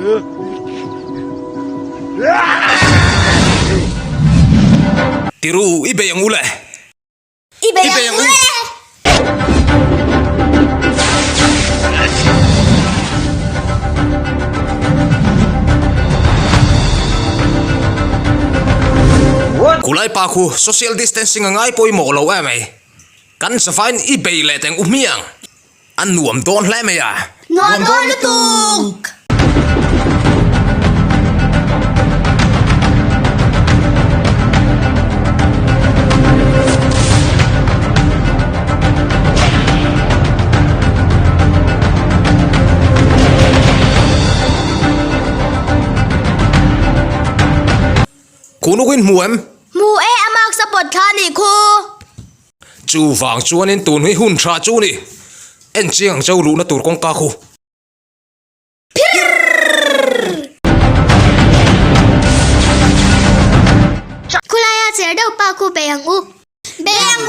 Tiru, i bei ang u le. I bei ang u le. Khulai pa khu social distancing a ngai pawimawh lo em ei. Kan savain i bei leh teng u hmiang. A nuam dawn hle mai a. Nuam dawn lutuk! Khunukin hmu em? Hmu e, a mask a pawt thla a nih khu. Chuvang chuanin tun hi hun tha chu ni. En chiang ang chau luhna tur kawngka khu. Khulaia cher deuh pa khu bei ang u. Bei ang u!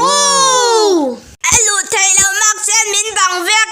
A luh theih loh mak chuan min bang vek.